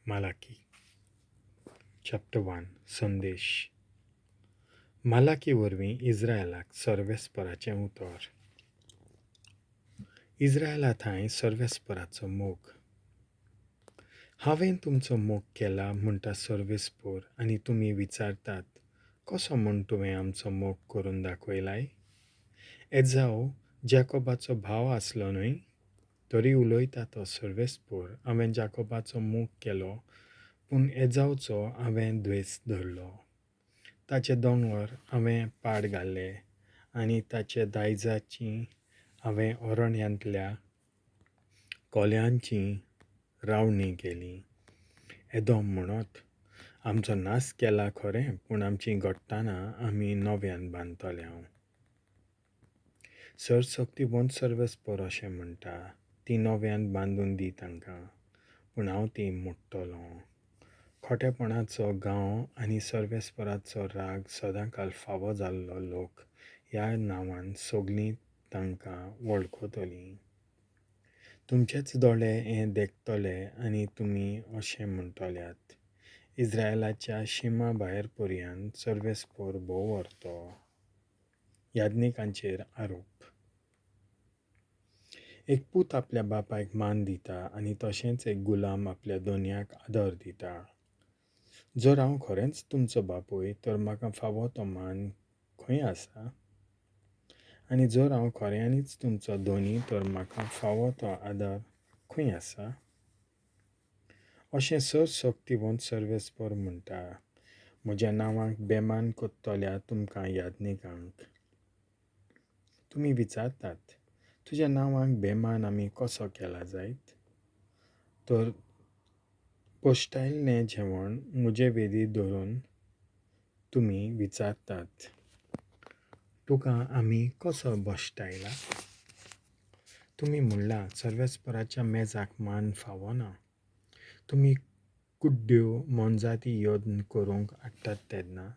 मालाकी chapter 1 संदेश. मालाकी वरवीं इस्रायलाक सर्वेस्पराचें उतर. इस्रायला थांय सर्वेस्पराचो मोग. हांवें तुमचो मोग केला म्हणटा सर्वेस्पोर, आनी तुमी विचारतात, कसो म्हूण तुवें आमचो मोग करून दाखयलाय? एजाव जॅकोबाचो भाव आसलो न्हय? तरी उलयता तो सर्वेस्पोर, हांवें जाकोबाचो मोग केलो, पूण एजावचो हांवें द्वेस धरलो. ताचे दोंगर हांवें पाड घाले आनी ताचे दायजाची हांवें अरण्यांतल्या कोल्यांची रावणी केली. एदोम म्हणत, आमचो नाश केला खरें, पूण आमचीं घडटाना आमी नव्यान बांदतले. हांव सर्वशक्तिवंत सर्वेस्पोर अशें म्हणटा, ती नव्यान बांदून दी तांकां, पूण हांव ती मोडटलों. खोटेपणाचो गांव आनी सर्वेस्पराचो राग सदांकाल फावो जाल्लो लोक ह्या नांवान सगलीं तांकां वळखतलीं. तुमचेच दोळे हें देखतले आनी तुमी अशें म्हणटल्यात, इस्रायलाच्या शिमा भायर पर्यान सर्वेस्पोर भोव व्हरतो. याज्ञिकांचेर आरोप. एक पूत आपल्या बापायक मान दिता आनी तशेंच एक गुलाम आपल्या धनयाक आदर दिता. जर हांव खरेंच तुमचो बापूय, तर म्हाका फावो तो मान खंय आसा? आनी जर हांव खऱ्यांनीच तुमचो धनी, तर म्हाका फावो तो आदर खंय आसा? अशें सर्वशक्तिवंत सर्वेस्पोर म्हणटा, म्हज्या नांवाक बेमान कोत्तल्या तुमकां याज्ञिकांक. तुमी विचारतात, तुज्या नांवाक बेमान आमी कसो केला जायत? तर पोश्टायल्लें जेवण म्हजे वेदीर धरून तुमी विचारतात, तुका आमी कसो भश्टायला? तुमी म्हणलां, सर्वेस्पराच्या मेजाक मान फावना. तुमी कुड्ड्यो मोनजाती यत्न करूंक हाडटात तेन्ना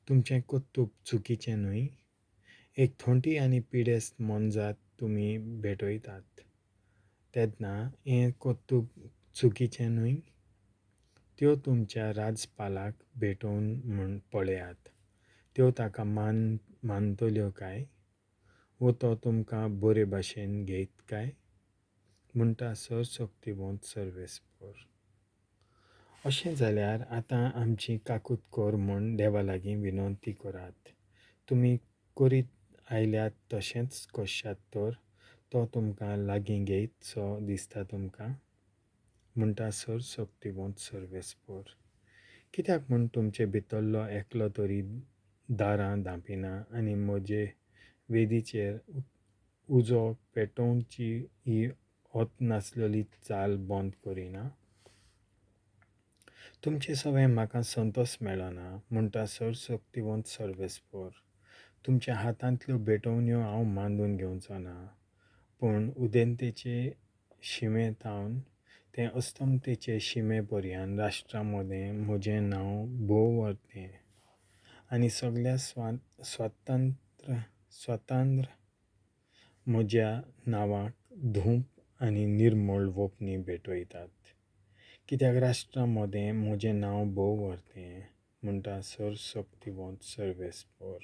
तुमचें कर्तुब चुकीचें न्हय? एक थोंटी आनी पिडेस्त मोनजात तुमी भेटयतात तेन्ना हें कर्तुब चुकीचें न्हय? त्यो तुमच्या राजपालाक भेटोवन म्हूण पळयात, त्यो ताका मान मानतल्यो काय? वो तो तुमकां बरे भाशेन घेयत काय? म्हणटा सर्वशक्तिवंत सर्वेस्पोर. अशें जाल्यार आतां आमची काकूत कर म्हूण देवा लागीं विनंती करात. तुमी करीत आयल्यात तशेंच करशात तर तो तुमकां लागीं घेयत सो दिसता तुमकां? म्हणटा सर्वशक्तिवंत सर्वेस्पोर. कित्याक म्हूण तुमचे भितरलो एकलो तरी दारां धांपिना आनी म्हजे वेदीचेर उजो पेटोवची ही ओत नासलेली चाल बंद करिना? तुमचे सवें म्हाका संतोस मेळना, म्हणटा सर्वशक्तिवंत सर्वेस्पोर. तुमच्या हातांतल्यो भेटवण्यो हांव मांदून घेवचो ना, पूण उदेंतेचे शिमे थावन ते अस्तमतेचे शिमे पर्यान राष्ट्रां मदें म्हजें नांव भोव व्हरतें आनी सगल्या स्वातंत्र्य म्हज्या नांवाक धूप आनी निर्मळ वोपणी भेटयतात. कित्याक राष्ट्रां मदें म्हजें नांव भोव व्हरतें, म्हणटा सर्वशक्तिवंत सर्वेस्पोर.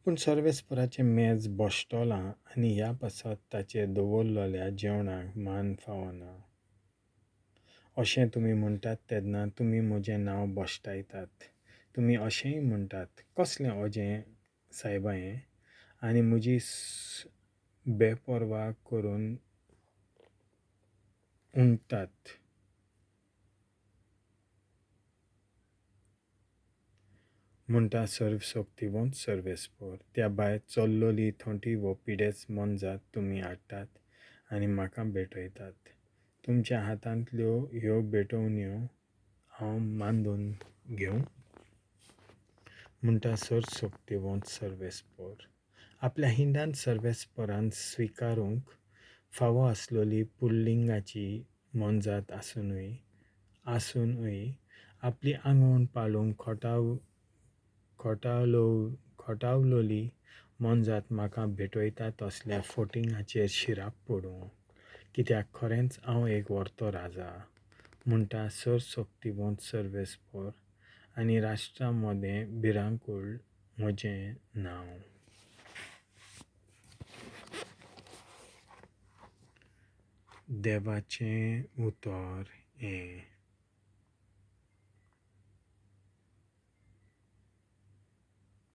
पूण सर्वेस्पराचें मेज भश्टलां आनी ह्या पासत ताचेर दवरलेल्या जेवणाक मान फावना अशें तुमी म्हणटात तेन्ना तुमी म्हजें नांव भश्टायतात. तुमी अशेंय म्हणटात, कसलें अजें सायबा हें? आनी म्हजी बेपर्वा करून उंगतात. म्हणटा सर्वशक्तिवंत सर्वेस्पोर. त्या भायर चल्लोली थोंटी वो पिडेस्त मोनजात तुमी हाडटात आनी म्हाका भेटयतात. तुमच्या हातांतल्यो ह्यो भेटवण्यो हांव मांदून घेवं? म्हणटा सर्वशक्तिवंत सर्वेस्पोर. आपल्या हिंडान सर्वेस्पोरान स्विकारूंक फावो आसलेली पुल्लिंगाची मोनजात आसुनूय आपली आंगवण पाळूंक खोटावलोली मोनजात म्हाका भेटयता तसल्या फोटिंगाचेर शिराप पडूं. कित्याक खरेंच हांव एक व्हरतो राजा, म्हणटा सर्वशक्तिवंत सर्वेस्पर, आनी राष्ट्रा मदें भिरांकूळ म्हजें नांव. देवाचें उतर हें.